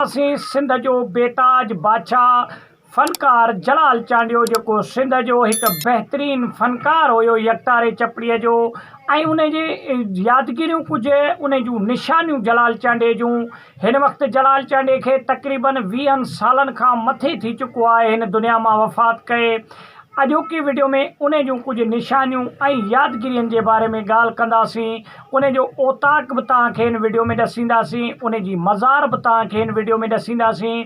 اسين سنڌ جو بيتاج بادشاهه فنڪار جلال چانڊيو جيڪو سنڌ جو هڪ بهترين فنڪار هيو يڪتاري چپڙيء جو ۽ ان جي يادگيريون ڪجهه ان جون نشانيون جلال چانڊيي جون هن وقت جلال چانڊيي کي تقريبن ويهن سالن کان مٿي ٿي چڪو آهي هن دنيا مان وفات ڪئي اڄوڪي وڊيو ۾ ان جون ڪجهه نشانيون ۽ يادگيرين جي باري ۾ ڳالهه ڪنداسين، ان جو اوطاق به توهان کي هن وڊيو ۾ ڏسينداسين، ان جي مزار به توهان کي هن وڊيو ۾ ڏسينداسين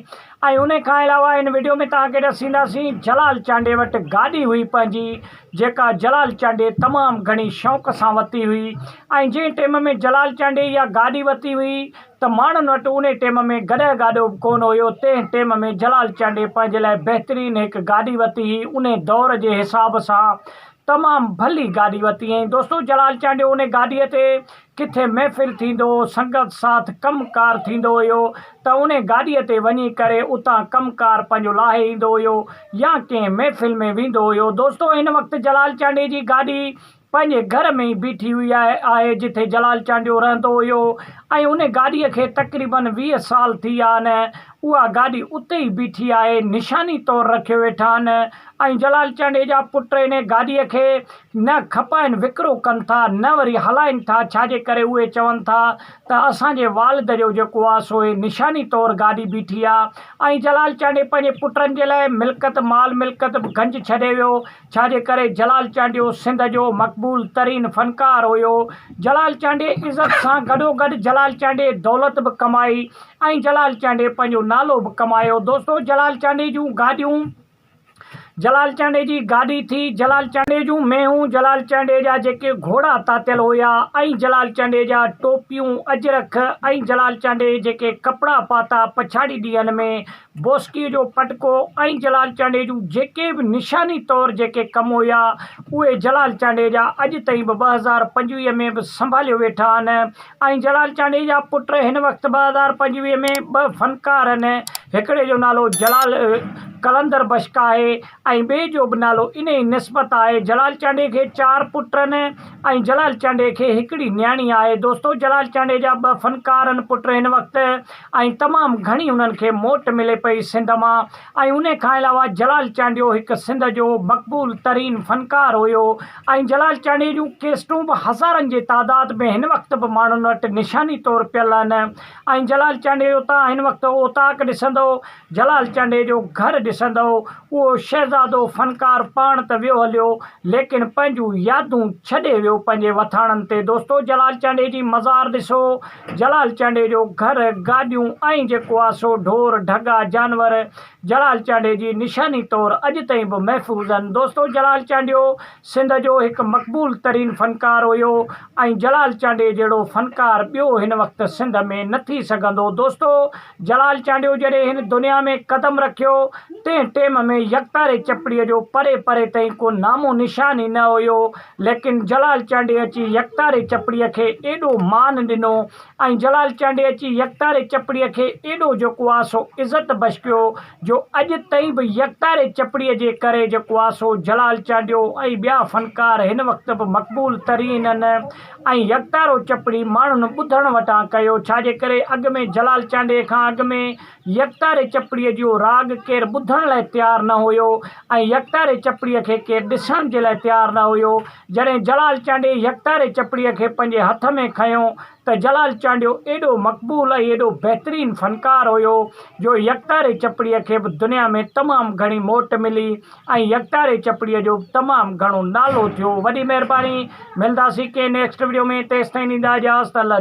۽ ان کان علاوه هن وڊيو ۾ توهان کي ڏسينداسين جلال چانڊيي وٽ گاڏي هئي پنهنجي جيڪا جلال چانڊيي تمام گهڻي شوق سان وتي هئي ۽ جنهن ٽيم ۾ جلال چانڊيي اها گاڏي وتي هئي ته ماڻهن وٽ انهي ٽيم ۾ گڏهه گاڏو به ڪونه هيو، تنهن ٽيم ۾ جلال چانڊيي پنهنجي لاء بهترين هڪ گاڏي وتي هئي، انهي دور جي حساب سان تمام ڀلي گاڏي وتي هئائين. دوستو جلال چانڊيو انهي گاڏيء تي ڪٿي محفل ٿيندو هو، سنگت ساٿ ڪم ڪار ٿيندو هيو ته انهي گاڏيء تي وڃي ڪري اتان ڪم ڪار پنهنجو لاهي ايندو هيو يا ڪنهن محفل ۾ ويندو هيو. دوستو هن وقت جلال چانڊيي جي گاڏي پنهنجي گهر ۾ ئي بيٺي هئي آهي جتي جلال چانڊيو رهندو هيو ۽ ان گاڏيء کي تقريبن 20 سال ٿي ويا آهن اها گاڏي اتي ئي بيٺي آهي نشاني طور رکيو ويٺا آهن ۽ جلال چانڊيي جا پٽ ان گاڏيء کي نه کپائن وڪرو ڪن ٿا نه وري هلائن ٿا ڇا جي ڪري اهي چون ٿا ته اسان جي والد جو جيڪو آهي سو هي نشاني طور گاڏي بيٺي آهي ۽ جلال چانڊيي پنهنجي پٽن جي لاء ملڪت مال ملڪت به گنج ڇڏي ويو ڇا جي ڪري جلال چانڊيو سنڌ جو مقبول ترين فنڪار هيو. جلال چانڊيي عزت سان گڏوگڏ جلال چانڊيي دولت به ڪمائي ۽ جلال چانڊيي پنهنجو نالو به ڪمايو. دوستو جلال چانڊيي جون گاڏيون جلال چانڊيي جي گاڏي ٿي، جلال چانڊيي جون مينهون، جلال چانڊيي جا جيڪي گهوڙا تاتيل هيا ۽ جلال چانڊيي جا ٽوپيون، اجرڪ ۽ جلال چانڊيي جيڪي ڪپڙا پاتا پڇاڙي ڏينهن ۾ بوسڪيء جو پٽڪو ۽ جلال چانڊيي جون جيڪي به نشاني طور جيڪي ڪم هيا، اهي جلال چانڊيي جا اڄ تائين به 2025 ۾ به سنڀاليو ويٺا آهن ۽ جلال چانڊيي جا پٽ هن وقت 2025 ۾ ٻه فنڪار آهن، هڪڙي جو نالو جلال قلندر بشڪ آهي ۽ ٻئي جو به نالو انهيء نسبت آهي. جلال چانڊيي کي چار پٽ آهن ۽ جلال چانڊيي کي هڪڙي نياڻي آهي. دوستو جلال چانڊيي جا ٻه فنڪار آهن پٽ هن وقت ۽ تمام گهڻي انهن کي موٽ ملي پئي سنڌ مان ۽ انهي کان علاوه جلال چانڊيو هڪ سنڌ جو مقبول ترين فنڪار هيو ۽ جلال چانڊيي جون ڪيسٽون به هزارن جي تعداد ۾ هن وقت به ماڻهن وٽ نشاني طور پيل آهن ۽ جلال چانڊيي جو تان هن وقت اوطاق ڏسندو جلال چانڊيي جو گهر ڏسندو اهو شهزادو فنڪار پاڻ ته ويو هليو ليڪن پنهنجون يادون ڇڏي ويو پنهنجي وٿاڻن تي دوستو جلال چانڊيي جي مزار ڏسو جلال چانڊيي جو گهر، گاڏيون ۽ جيڪو آ سو ڍور، ڍڳا، جانور جلال چانڊيي جي نشاني طور اڄ تائين به محفوظ آهن. دوستو جلال چانڊيو سنڌ جو هڪ مقبول ترين فنڪار هيو ۽ جلال چانڊيي جهڙو فنڪار ٻيو هن وقت سنڌ ۾ نه ٿي سگهندو. دوستو جلال چانڊيو جڏهن هن دنيا ۾ قدم رکيو تنهن ٽيم ۾ يڪتاري چپڙيء جو پري پري تائين ڪو نامو نشان ئي نه هيو ليڪن جلال چانڊيي اچي يڪتاري چپڙيء کي ايڏو مان ڏنو ۽ جلال چانڊيي اچي يڪتاري چپڙيء کي ايڏو جيڪو آ سو عزت بشڪيو جو اڄ تائين به يڪتاري چپڙيء جي ڪري جيڪو آ سو جلال چانڊيو ۽ ٻيا فنڪار هن وقت به مقبول ترين ان ۽ يڪتارو چپڙي ماڻهن ٻڌڻ وٽان ڪيو ڇا جي ڪري اڳ ۾ جلال چانڊيي کان اڳ ۾ يڪتاري چپڙيء جو راڳ ڪير ٻڌڻ لاء تيار نه هيو ۽ يڪتاري چپڙيء کي ڪير ڏسڻ جي لاء تيار نه هيو. جڏهن جلال چانڊيي يڪتاري چپڙيء کي پنهنجي هٿ ۾ کنيو ته جلال چانڊيو ايڏو مقبول ۽ ايڏو بهترين فنڪار هيو جو يڪتاري چپڙيء کي به دنيا ۾ تمام گهڻي موٽ ملي ۽ يڪتاري چپڙيء جو به تمام گهڻو نالو ٿيو. وڏي مهرباني. ملنداسين ڪنهن نيڪسٽ وڊيو ۾ تيستائين ڏيندا اجازت. الله.